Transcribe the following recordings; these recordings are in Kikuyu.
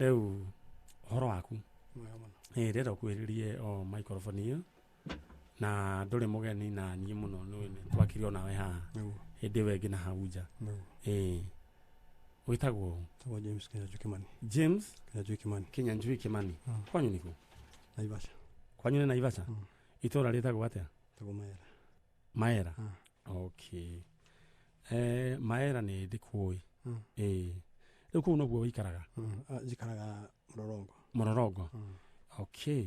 Rĩu ũhoro waku? Mwega mũno. Ĩ ndĩrenda ũkuhĩrĩrie o microphone ĩyo, na ndũrĩ mũgeni na niĩ mũno, nĩ twakire onawe haha. Nĩguo. Hĩndĩ ĩyo ĩngĩ na hau nja. Nĩguo. Ĩ wĩtagwo ũ? Tagwo James Kinyanjui Kimani. James Kinyanjui Kimani. Kinyanjui Kimani. Kwanyu nĩkũ? Naivasha. Kwanyu nĩ Naivasha? Itũra rĩtagwo atĩa? Tagwo Maera. Maera. Okay, Maera nĩ ndĩkũĩ. Ĩ rĩu kũu noguo wĩikaraga? Ah, njikaraga Mũrorongo. Mũrorongo. Okay,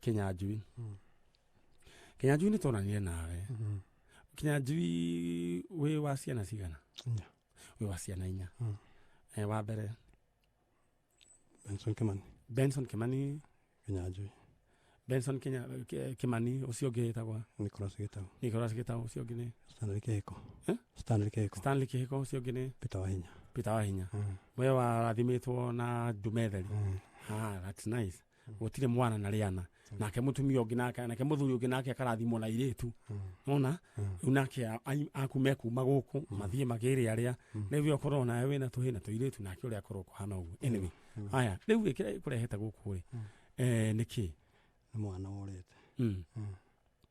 Kinyanjui. Kinyanjui nĩ twonanire nawe. Kinyanjui, wĩ wa ciana cigana? 4. Wĩ wa ciana 4. Wa mbere? Benson Kimani. Benson Kimani. Kinyanjui. Benson Kimani. Ũcio ũngĩ wĩtagwo? Nicholas Gitau. Nicholas Gitau. Ũcio ũngĩ nĩ? Stanley Kihiko. Eh? Stanley Kihiko. Stanley Kihiko. Ũcio ũngĩ nĩ? Peter Wahinya. Peter Wahinya. We warathimĩtwo na ndume theri. Ah, that's nice. Gũtirĩ mwana na rĩana nake mũtumia ũngĩ nake mũthuri ũngĩ nake akarathimwo na irĩtu nona rĩu nake aku mekuma gũkũ mathiĩ magĩre arĩa rĩu ũkorwo nawe wĩna tũhĩ na tũirĩtu nake ũrĩa akorwo kũhana ũguo. Anyway, haya, rĩu ĩ kĩrĩa kũrehete gũkũ rĩ, nĩkĩ? Nĩ mwana ũrĩte.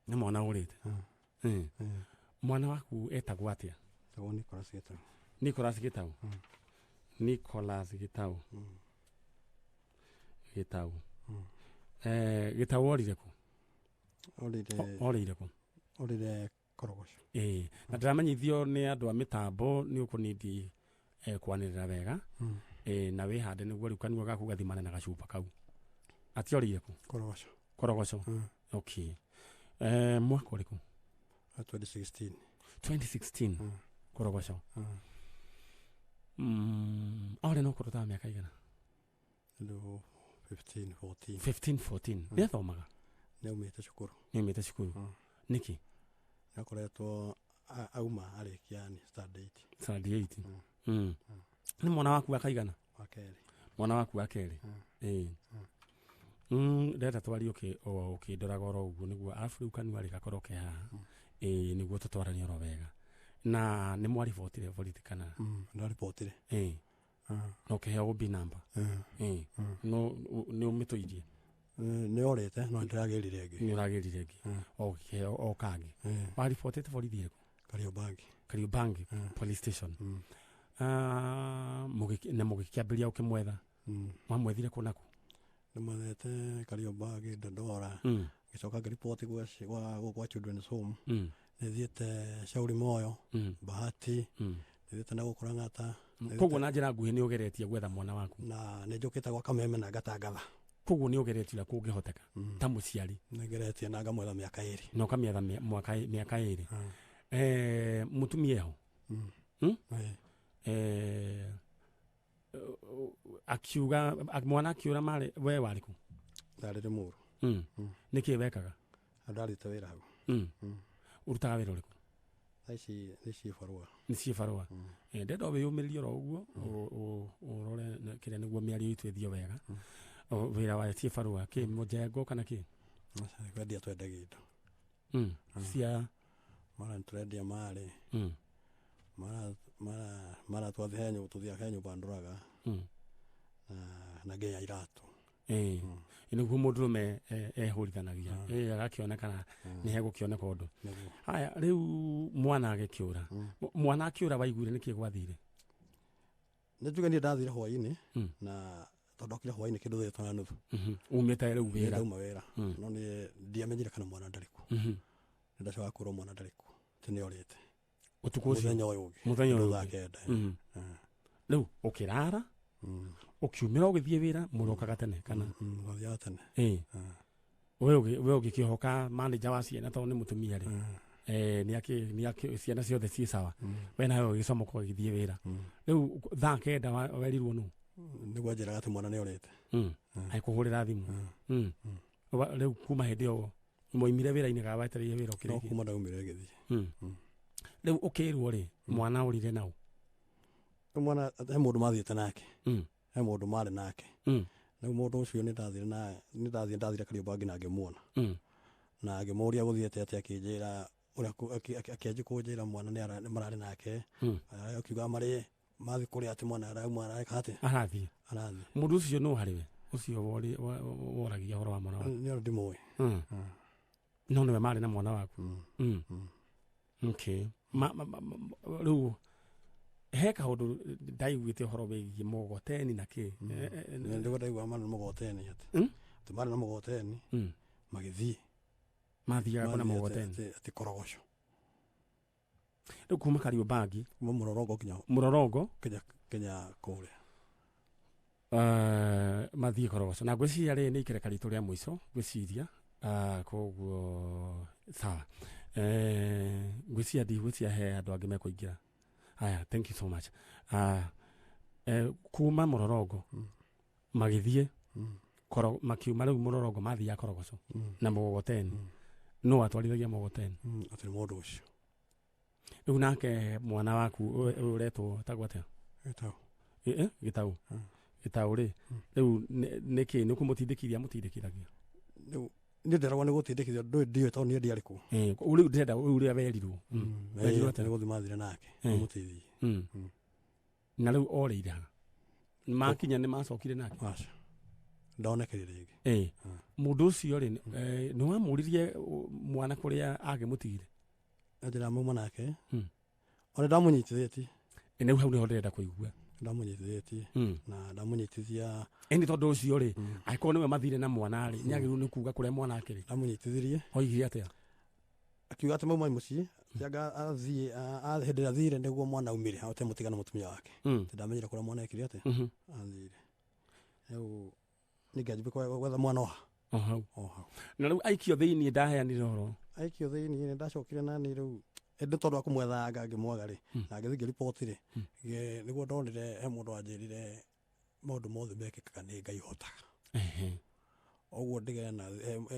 Nĩ mwana ũrĩte. Mwana waku etagwo atĩa? Tagwo Nicholas Gitau. Nicholas Gitau. Nicholas Gitau. Gitau. Gitau orire kũ? Orire. Orĩire kũ? Orire Korogocho. Ĩĩ, na ndĩramenyithio nĩ andũ a mĩtambo nĩ ũkũnindi kwanĩrĩra wega. Ĩĩ, na wĩhande nĩguo rĩu kanua gaku gathimane na gacuba kau. Atĩ orĩire kũ? Korogocho. Korogocho. Okay, mwaka ũrĩkũ? 2016. 2016, Korogocho. Orĩ no kũrũ ta mĩaka igana? Ndũ 15, 14. 15, 14. Nĩ athomaga? Nĩ aumĩte cukuru. Nĩ aumĩte cukuru. Nĩkĩ? Nĩ akoretwo auma arĩkia ni standard 8. Standard 8. Nĩ mwana waku wa kaigana? Wa kerĩ. Mwana waku wa kerĩ. Ĩĩ. Ndĩrenda twarie ũkĩndoraga oro ũguo nĩguo arabu rĩu kanua rĩ gakorwo ke haha. Ĩĩ, nĩguo tũtwaranie oro wega. Na nĩ mwaribotire borithi kana? Ndaribotire. Ĩĩ. Na ũkĩheo OB number? Ĩĩ. No nĩ ũmĩtũirie? Nĩ orĩte no ndĩragĩrire ĩngĩ. Nĩ ũragĩrire ĩngĩ? O ũkĩheo o kangĩ. Waribotĩte borithi ĩrĩkũ? Kariobangi. Kariobangi Police Station. Ah, na mũgĩkĩambĩrĩria ũkĩmwetha? Mwamwethire kũ na kũ? Nĩ mwethete Kariobangi, Dandora. Ngĩcoka ngĩriboti gwa Children's Home. Nĩ thiĩte Shauri Moyo, Bahati, nĩ thiĩte na gũkũ Lang'ata. Koguo na njĩra nguhĩ nĩ ũgeretie gwetha mwana waku? Na nĩ njũkĩte gwa Kameme na ngatangatha. Koguo nĩ ũgeretie ũrĩa kũngĩhoteka ta mũciari? Nĩ ngeretie na ngamwetha mĩaka 2. Na ũkamĩetha mĩaka 2. Mũtumia eho? Ĩĩ. Akiuga mwana akiũra marĩ we warĩ kũ? Ndarĩ Limuru. Nĩkĩ wekaga? Ndarĩte wĩra hau. Ũrutaga wĩra ũrĩkũ? Thaa ici nĩ cibarũa. Nĩ cibarũa. Ndĩrenda wĩyũmĩrĩrie oro ũguo, ũrore kĩrĩa nĩguo mĩario itũ ĩthiĩ wega. Wĩra wa cibarũa kĩ mũjengo kana kĩ? Kwendia twendagia indo. Cia? Mara nĩtũrendia marĩ. Mara twathiĩ he nyũmba, tũthiaga he nyũmba ndũraga. Na nginya iratũ. Ĩĩ, nĩguo mũndũrũme ehũrithanagia. Ĩĩ, agakĩonekana nĩ hegũkĩoneka ũndũ. Nĩguo. Haya, rĩu mwana agĩkĩũra. Mwana akĩũra waiguire nĩkĩ gwathire? Nĩ njuge niĩ ndathire hwaĩ-inĩ, na tondũ ndokire hwaĩ-inĩ kĩndũ thaa 3:30. Umĩte rĩu wĩra? Ndauma wĩra. No niĩ ndiamenyire kana mwana ndarĩ kuo. Nĩ ndacoka kwĩrwo mwana ndarĩ kuo, atĩ nĩ orĩte. Ũtukũ ũcio? Mũthenya ũyũ ũngĩ. Mũthenya ũyũ Kĩndũ thaa ũngĩ. 9. Rĩu ũkĩrara, ũkiumĩra ũgĩthiĩ wĩra, mũrokaga tene kana? Twathiaga tene. Ĩĩ. We ũgĩkĩhoka manager wa ciana tondũ nĩ mũtumia rĩ. Nĩ ciana ciothe ciĩ sawa. We nawe ũgĩcomoka ũgĩthiĩ wĩra. Rĩu thaa 9 werirwo nũ? Nĩguo anjĩraga atĩ mwana nĩ orĩte. Agĩkũhũrĩra thimũ. Rĩu kuma hĩndĩ ĩyo mwaimire wĩra-inĩ kana wetereire wĩra No ũkĩrĩkie? kuma ndaumire ngĩthiĩ. Rĩu ũkĩrwo rĩ, mwana ũrire nau? Rĩu mwana he mũndũ mathiĩte nake. He mũndũ marĩ nake. Rĩu mũndũ ũcio nĩ ndathire na nĩ ndathire ndathire Kariobangi na ngĩmuona. Na ngĩmũria gũthiĩte atĩa, akĩnjĩra ũrĩa akĩanjia kũnjĩra mwana nĩ mararĩ nake. Akiuga marĩ Mathiĩ kũrĩa atĩ mwana arauma areka atĩa? Arathiĩ. Arathiĩ. Mũndũ ũcio nũ harĩ we ũcio woragia ũhoro wa mwana waku? Nĩ ndimũĩ. No nĩwe marĩ na mwana waku? Mm. Okay. Rĩu he kaũndũ ndaiguĩte ũhoro wĩgiĩ mũgogoteni na kĩ? Nĩguo ndaigua marĩ na mũgogoteni atĩ atĩ marĩ na mũgogoteni magĩthiĩ. Mathiaga kũ na Mathiĩ atĩ- mũgogoteni? Atĩ Korogoco. Rĩu kuma Kariobangi? Kuma Mũrorongo kinya Mũrorongo kinya kũrĩa. Mathiĩ Korogoco na ngwĩciria rĩ nĩ ikereka ritũ rĩa mũico ngwĩciria. Koguo sawa. Ngwĩciria ndigwĩciria he andũ angĩ mekũingĩra. Haya, thank you so much. Kuma Mũrorongo magĩthiĩ makiuma rĩu Mũrorongo mathiaga Korogoco na mũgogoteni. No atwarithagia mũgogoteni? Atĩ nĩ mũndũ ũcio. Rĩu nake mwana waku ũyũ ũretwo tagwo atĩa? Gĩtaũ. Gĩtaũ. Gĩtaũ rĩ, rĩu nĩkĩ nĩ kũmũtindĩkithia amũtindĩkithagia? Rĩu niĩ nderagwo nĩ gũtindĩkithio ndũĩ ndiũĩ tondũ niĩ ndiarĩ kuo. Rĩu ndĩrenda rĩu ũrĩa werirwo. Werirwo atĩa? Nĩ gũthiĩ mathire nake mamũteithie. Na rĩu orĩire ha makinya nĩ macokire nake? Aca, ndonekire rĩngĩ. Mũndũ ũcio rĩ, nĩ wamũririe mwana kũrĩa agĩmũtigire? Njĩra mauma nake ona ndamũnyitithĩtie. Rĩu hau nĩho ndĩrenda kũigua. Ndamũnyitithĩtie na ndamũnyitithia. Ĩndĩ tondũ ũcio rĩ, angĩkorwo nĩwe mathire na mwana rĩ, nĩ agĩrĩirwo nĩ kuga kũrĩa mwana akĩrĩ. Ndamũnyitithirie. Oigire atĩa? Akiuga atĩ mauma mũciĩ anga athiĩ hĩndĩ ĩrĩa athire nĩguo mwana aumire ahote mũtigana na mũtumia wake. Atĩ ndamenyire kũrĩa mwana ekire atĩa. Athire rĩu ningĩanjia gwetha mwana oha. O hau. O hau. Na rĩu aikio thĩiniĩ ndaheanire ũhoro? Aikio thĩiniĩ nĩ ndacokire nani rĩu ĩndĩ tondũ wa kũmwethanga ngĩmwaga rĩ na ngĩthiĩ ngĩriboti rĩ nĩguo ndonire he mũndũ wanjĩrire maũndũ mothe mekĩkaga nĩ Ngai ũhotaga. Ũguo ndigere na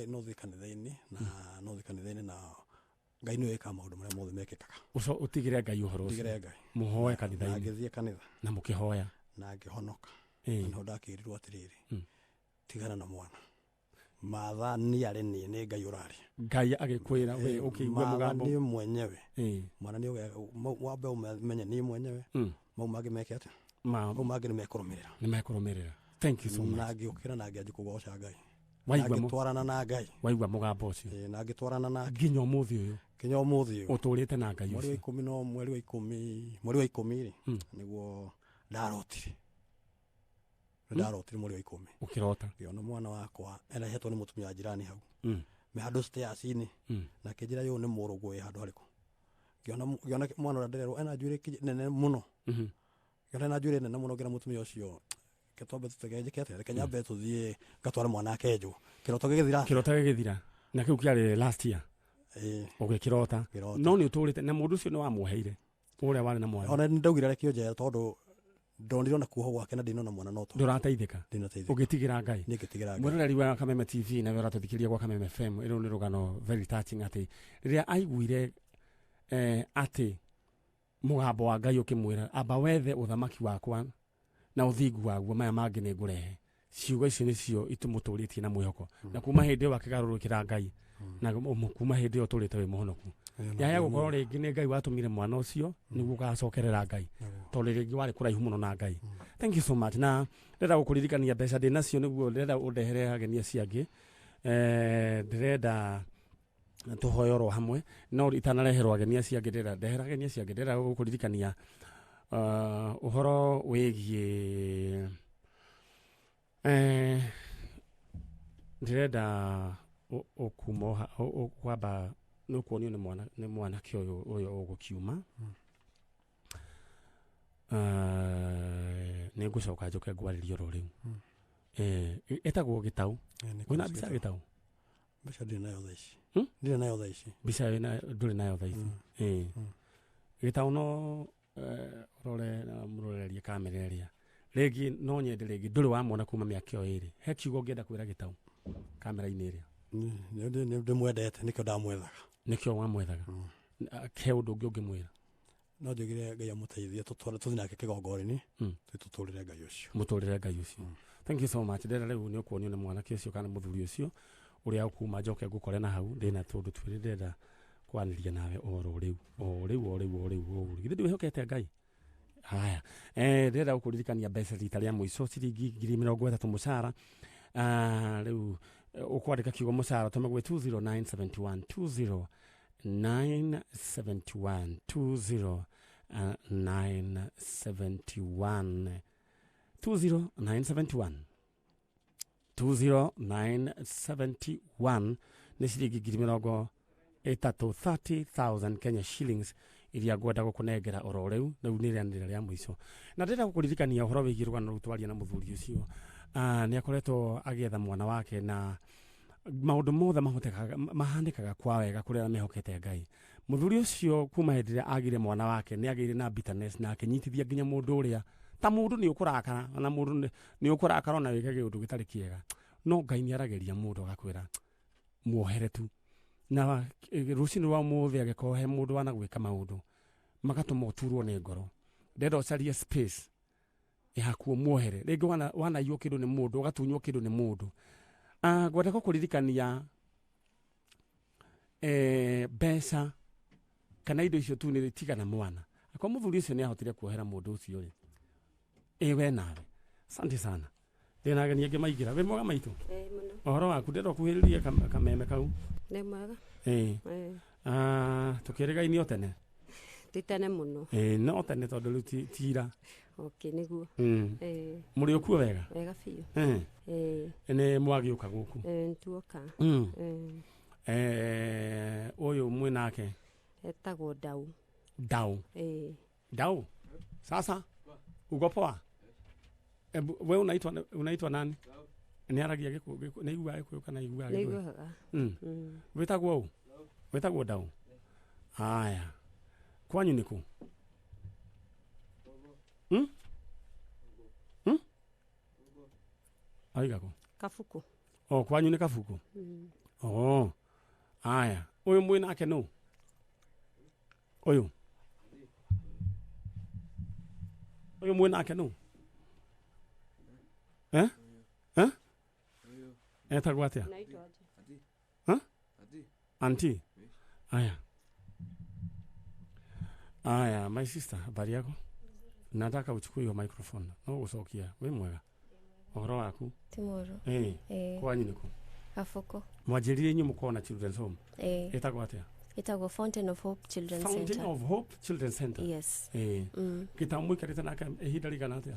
no thiĩ kanitha-inĩ na no thiĩ kanitha-inĩ na Ngai nĩwe wĩkaga maũndũ marĩa mothe mekĩkaga. Ũco ũtigĩre Ngai ũhoro ũcio. Ndigĩre Ngai. Mũhoe Na kanitha-inĩ. ngĩthiĩ kanitha. Na mũkĩhoya. Na ngĩhonoka. Na nĩho ndakĩrirwo atĩrĩrĩ, tigana na mwana. Matha nĩ arĩ niĩ nĩ Ngai ũraria. Ngai agĩkwĩra we ũkĩigua mũgambo. Matha niĩ mwenyewe. Mwana nĩ wambe ũmenye niĩ mwenyewe. Mau mangĩ meke atĩa? Mau mangĩ nĩ mekũrũmĩrĩra. Nĩ mekũrũmĩrĩra. Thank you so much. Na ngĩũkĩra na ngĩanjia kũgoca Ngai. Waigua ngĩtwarana na Ngai. Waigua mũgambo ũcio. Na ngĩtwarana nake. Nginya ũmũthĩ ũyũ. Nginya ũmũthĩ ũyũ. Ũtũrĩte na Ngai Mweri wa ũcio. ikũmi no mweri wa ikũmi, mweri wa ikũmi rĩ, nĩguo ndarotire. Ndarotire mweri wa ikũmi. Ũkĩrota. Ngĩona mwana wakwa erehetwo nĩ mũtumia wa jirani hau. Me handũ stairs-inĩ. Na akĩnjĩra yũ nĩ mũrũguo wĩ handũ harĩkũ. Ngĩona mwana ũrĩa ndĩrerwo ena njuĩrĩ nene mũno. Ngĩona ena njuĩrĩ nene mũno ngĩra mũtumia ũcio reke twambe tũtegenjeke atĩa, reke nyambe tũthiĩ ngatware mwana akenjwo. Kĩroto gĩgĩthira. Kĩroto gĩgĩthira. Na kĩu kĩarĩ last year. Ũgĩkĩrota. Ngĩrota. No nĩ ũtũrĩte na mũndũ ũcio nĩ wamuoheire ũrĩa warĩ na mwana. Ona nĩ ndaugire reke njere tondũ ndonire ona kuohwo gwake na ndinona mwana no tondũ. Ndũrateithĩka. Ndinateithĩka. Ũgĩtigĩra Ngai. Niĩ ngĩtigĩra Ngai. Mwĩroreri wa Kameme TV na we ũratũthikĩrĩria gwa Kameme FM, ĩno nĩ rũgano very touching atĩ rĩrĩa aiguire atĩ mũgambo wa Ngai ũkĩmwĩra amba wethe ũthamaki wakwa na ũthingu waguo maya mangĩ nĩ ngũrehe. Ciugo icio nĩcio itũmũtũrĩtie na mwĩhoko. Na kuma hĩndĩ ĩyo akĩgarũrũkĩra Ngai. Na kuma hĩndĩ ĩyo ũtũrĩte wĩ mũhonoku. Yaya gũkorwo rĩngĩ nĩ Ngai watũmire mwana ũcio nĩguo ũgacokerera Ngai. Tondũ rĩngĩ warĩ kũraihu mũno na Ngai. Thank you so much. Na ndĩrenda gũkũririkania mbeca ndĩ nacio nĩguo ndĩrenda ũndehere ageni acio angĩ. Ndĩrenda tũhoe oro hamwe no itanareherwo ageni acio angĩ ndĩrenda ndehera ageni acio angĩ ndĩrenda gũkũririkania ũhoro wĩgiĩ ndĩrenda ũkuuma kwamba nĩ ũkuonio nĩ mwanake ũyũ ũgũkiuma. Nĩ ngũcoka njoke ngwarĩrie oro rĩu. Ĩtagwo Gĩtaũ. Wĩna mbica Gĩtaũ? Mbica ndirĩ nayo thaa ici. Ndirĩ nayo thaa ici. Mbica ndũrĩ nayo thaa ici. Gĩtaũ no ũrore mũrorerie kamera ĩrĩa. Rĩngĩ no nyende rĩngĩ ndũrĩ wamwona kuma mĩaka ĩyo ĩrĩ. He kiugo ũngĩenda kwĩra Gĩtaũ kamera-inĩ ĩrĩa? Nĩ ndĩmwendete nĩkĩo ndamwethaga. Nĩkĩo wamwethaga. He ũndũ ũngĩ ũngĩmwĩra? No njugire Ngai amũteithie tũthiĩ nake kĩgongona-inĩ, tũtũrĩre Ngai ũcio. Mũtũrĩre Ngai ũcio. Thank you so much. Ndĩrenda rĩu nĩ ũkuonio nĩ mwanake ũcio kana mũthuri ũcio ũrĩa ũkuma njoke ngũkore na hau ndĩna tũndũ twĩrĩ ndĩrenda kwanĩria nawe oro rĩu o rĩu o rĩu o rĩu o rĩu. Githĩ ndwĩhokete Ngai? Haya, ndĩrenda gũkũririkania mbeca rita rĩa mũico ciringi 30,000 mũcara. Rĩu ũkwandĩka kiugo mũcara tũme gwĩ 20971, 20971, 20971, 20971, 20971 nĩ ciringi 30,000, 30,000 Kenya shillings iria ngwenda gũkũnengera oro rĩu. Rĩu nĩ rĩanĩrĩra rĩa mũico, na ndĩrenda gũkũririkania ũhoro wĩgiĩ rũgano rũu twaria na mũthuri ũcio. Nĩ akoretwo agĩetha mwana wake na maũndũ mothe mahotekaga mahanĩkaga kwa wega kũrĩa arĩa mehokete Ngai. Mũthuri ũcio kuma hĩndĩ ĩrĩa agire mwana wake nĩ agĩire na bitterness na akĩnyitithia nginya mũndũ ũrĩa ta mũndũ nĩ ũkũrakara, ona mũndũ nĩ ũkũrakara ona wĩke kĩũndũ gĩtarĩ kĩega, no Ngai nĩ arageria mũndũ agakwĩra muohere tu. Na rũcinĩ rwa ũmũthĩ angĩkorwo he mũndũ wanagwĩka maũndũ magatũma ũturwo nĩ ngoro, ndĩrenda ũcarie space yakuo muohere. Rĩngĩ wanaiywo kĩndũ nĩ mũndũ, ũgatunywo kĩndũ nĩ mũndũ. Ngwenda gũkũririkania mbeca kana indo icio tu nĩ tigana mwana. Akorwo mũthuri ũcio nĩ ahotire kuohera mũndũ ũcio rĩ, ĩ we nawe. Asante sana. Ndĩna ageni angĩ maingĩra. Wĩ mwega maitũ? Ũhoro waku? Ndĩrenda ũkuhĩrĩrie kameme kau. Nĩ mwega. Tũkĩrĩgainio tene? Ti tene mũno. No tene tondũ rĩu ti ira. Okay, nĩguo. Mũrĩ ũkuo wega? Wega biũ. Nĩ mwagĩũka gũkũ? Nĩtuoka. Ũyũ mwĩ nake? Etagwo Dau. Dau. Dau. Sasa uko poa? We unaitwa nani? Nĩ aragia Gĩkũyũ, nĩ aiguaga Gĩkũyũ kana aiguaga Gĩthweri? Nĩaiguaga. Wĩtagwo ũ? Wĩtagwo Dau. Haya. Kwanyu nĩ kũ? Aiga kũ? Kabuku. O, kwanyu nĩ Kabuku? Oh. Haya. Ũyũ mwĩ nake nũ? Ũyũ. Ũyũ mwĩ nake nũ? Eh? Eh? Etagwo atĩa? Auntie. Aya. Aya, my sister, habari yako? Nataka uchukue hiyo microphone. No gũcokia. Wĩ mwega? Ũhoro waku? Ti mũru. Kwanyu nĩ kũ? Kabuku. Mwanjĩrire inyuĩ mũkorwo na children's home. Ĩtagwo atĩa? Ĩtagwo Fountain of Hope Children's Center. Fountain of Hope Children's Center. Yes. Gĩtau mũikarĩte nake ihinda rigana atĩa?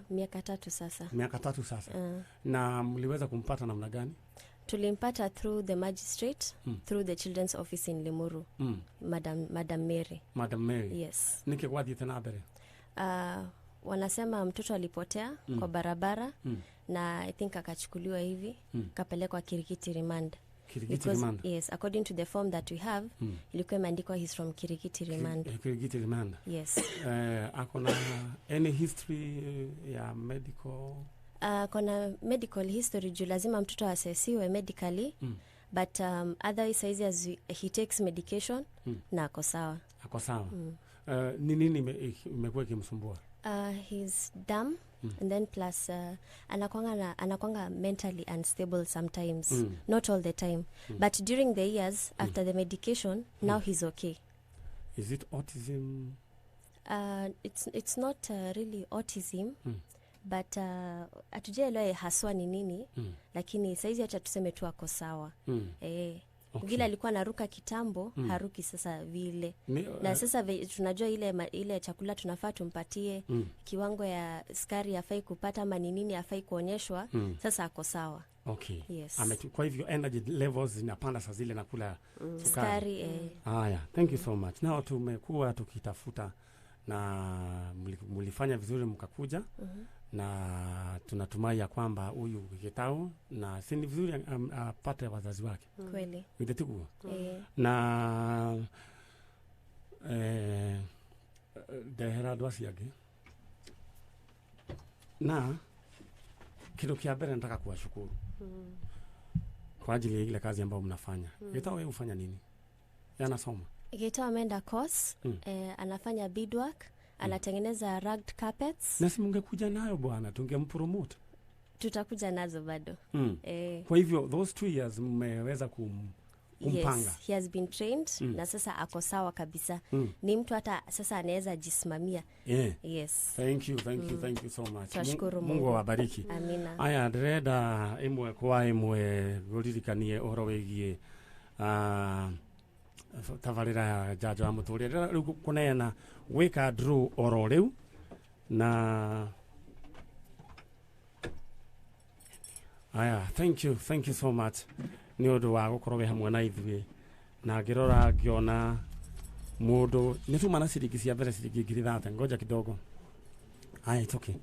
Miaka 3 sasa. Miaka 3 sasa. Na mliweza kumpata namna gani? Tulimpata through the magistrate, through the children's office in Limuru. Madam Mary. Madam Mary. Yes. Nĩkĩ gwathiĩte na mbere? Wanasema mtoto alipotea kwa barabara na I think akachukuliwa hivi kapelekwa Kirigiti remand. Kirigiti remand. Yes, according to the form that we have, ilikuwa imeandikwa he's from Kirigiti remand. Kirigiti remand. Yes. Akona any history ya medical? Kona medical history juu lazima mtoto asesiwe medically. But otherwise as he takes medication na ako sawa. Ako sawa. Ni nini imekuwa ikimsumbua? He's dumb. And then plus anakwanga mentally unstable sometimes. Not all the time. But during the years after the medication, now he's okay. Is it autism? It's not really autism. But hatujaelewa haswa ni nini, lakini saizi acha tuseme tu ako sawa. Okay. Vile alikuwa anaruka kitambo, haruki sasa vile. Na sasa tunajua ile chakula tunafaa tumpatie, kiwango ya sukari hafai kupata ama ni nini hafai kuonyeshwa, sasa ako sawa. Okay. Yes. Kwa hivyo energy levels zinapanda saa zile nakula sukari. Haya, thank you so much. Nao tumekuwa tukitafuta na mlifanya vizuri mkakuja. Na tunatumai ya kwamba huyu Gitau na si ni vizuri apate wazazi wake. Kweli. Ndio. Na ndehera andũ acio angĩ. Na kĩndũ kĩa mbere nataka kuwashukuru kwa ajili ya ile kazi ambayo mnafanya. Gitau, wewe ufanya nini? Anasoma. Gitau ameenda course, anafanya beadwork. Anatengeneza rugged carpets. Na si mungekuja nayo bwana, tungempromote. Tutakuja nazo bado. Kwa hivyo those 2 years mmeweza Kumpanga. Yes, he has been trained na sasa ako sawa kabisa. Ni mtu hata sasa anaweza jisimamia. Yeah. Yes. Thank you, thank you, thank you so much. Twashukuru Mungu Mungu. awabariki. Amina. Aya, ndĩrenda ĩmwe kwa ĩmwe ngũririkanie ũhoro wĩgiĩ tabarĩra ya njanjo ya mũtũrĩre. Ndĩrenda rĩu kũneana gwĩka draw oro rĩu na aya, thank you, thank you so much nĩ ũndũ wa gũkorwo wĩ hamwe na ithuĩ. Na ngĩrora ngĩona mũndũ nĩ tuma na ciringi cia mbere, ciringi 30,000. Ngoja kidogo. Aya, it's okay.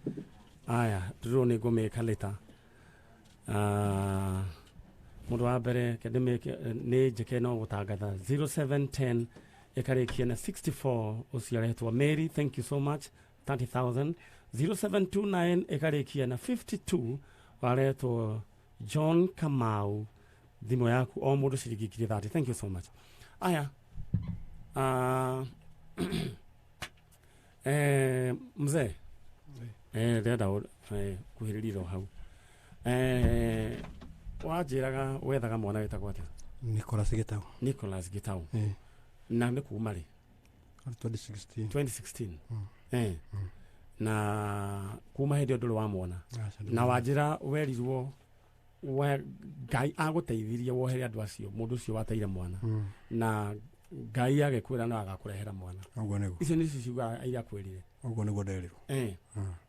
Aya, draw nĩ ngũmĩka later. Mũndũ wa mbere ke ndĩmĩke nĩ njĩke no gũtangatha 0710 ĩkarĩkia na 64, ũcio aretwo Mary, thank you so much, 30,000. 0729 ĩkarĩkia na 52, waretwo John Kamau, thimũ yaku, o mũndũ ciringi 30,000. Thank you so much. Aya, mzee, ndĩrenda kuhĩrĩria o hau. Wanjĩraga wethaga mwana wĩtagwo atĩa? Nicholas Gitau. Nicholas Gitau. Eh. Na nĩ kuma rĩ? 2016. 2016. Na kuma hĩndĩ ĩyo ndũrĩ wamwona? Aca, Na wanjĩra werirwo we Ngai agũteithirie wohere andũ acio, mũndũ ũcio wateire mwana, na Ngai agĩkwĩra no agakũrehera mwana. Ũguo nĩguo. Icio nĩcio ciugo iria akwĩrire? Ũguo nĩguo nderirwo.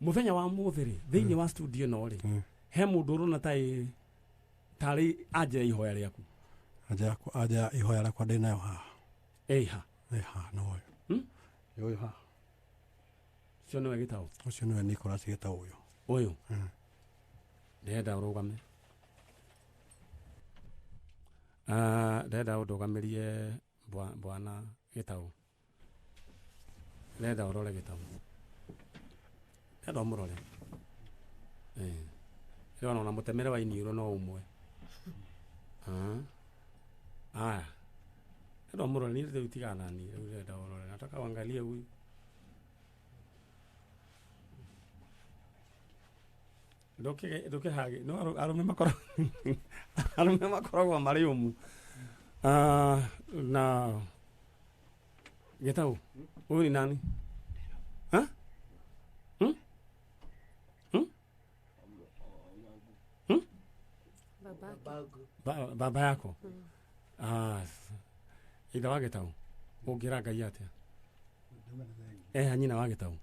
Mũthenya wa mũthĩ rĩ, thĩinĩ wa studio ĩno rĩ, he mũndũ ũrona ta tarĩ anja ya ihoya rĩaku? Anja ihoya rĩakwa ndĩ nayo haha. Ĩha? Ĩ haha no ũyũ. Nĩ ũyũ haha. Ũcio nĩwe Gĩtaũ? Ũcio nĩwe Nicholas Gĩtaũ ũyũ. Ũyũ? Ndĩrenda ũrũgame. Ndĩrenda ũndũgamĩrie bwana Gĩtaũ. Ndĩrenda ũrore Gĩtaũ. Ndĩrenda ũmũrore. Ndĩrona ona mũtemere wa iniũrũ no ũmwe. Aya. Ndĩrenda ũmũrore, niĩ rĩu tigana na niĩ, rĩu ndĩrenda ũrore. Nataka uangalie huyu. Ndũkĩhage no arũme makoragwo, arũme makoragwo marĩ ũmu. Na Gĩtaũ, huyu ni nani? Ha? Hmm? Hmm? Hmm? Babake. Baba yako? Ithe wa Gĩtaũ, ũngĩra Ngai atĩa? Eha nyina wa Gĩtaũ?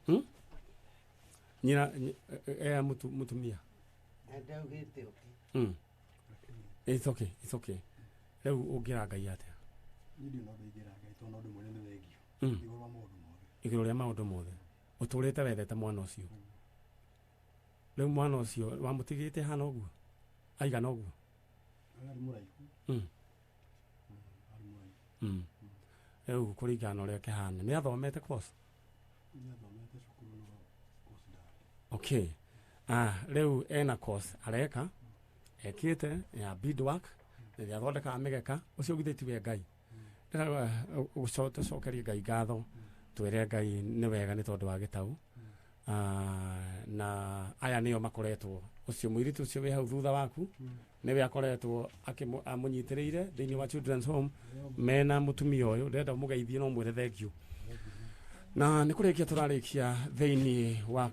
Hmm? Nyina eha mutumia? It's okay, it's okay. Rĩu ũngĩra Ngai atĩa? Niĩ ndirĩ na ũndũ ingĩra Ngai tondũ no ndĩmwĩre nĩ thengio. Igũrũ wa maũndũ mothe. Igũrũ rĩa maũndũ mothe. Ũtũrĩte wendete mwana ũcio. Rĩu mwana ũcio wamũtigĩte hana ũguo? Aigana ũguo? Arĩ mũraihu. Arĩ mũraihu. Rĩu kũringana na ũrĩa kĩhana, nĩ athomete course? Nĩ athomete cukuru no course ndarĩ. Okay. Rĩu ena course areka, ekĩte ya beadwork, ĩrĩa athondekaga mĩgeka, ũcio githĩ tiwe Ngai? Ndĩrenda tũcokerie Ngai ngatho, twĩre Ngai nĩ wega nĩ tondũ wa Gĩtaũ. Na aya nĩo makoretwo, ũcio mũirĩtu ũcio wĩ hau thutha waku, nĩwe akoretwo amũnyitĩrĩire thĩinĩ wa Children's Home mena mũtumia ũyũ. Ndĩrenda ũmũgeithie no mwĩre thengiũ. Na nĩ kũrĩkia tũrarĩkia thĩinĩ wa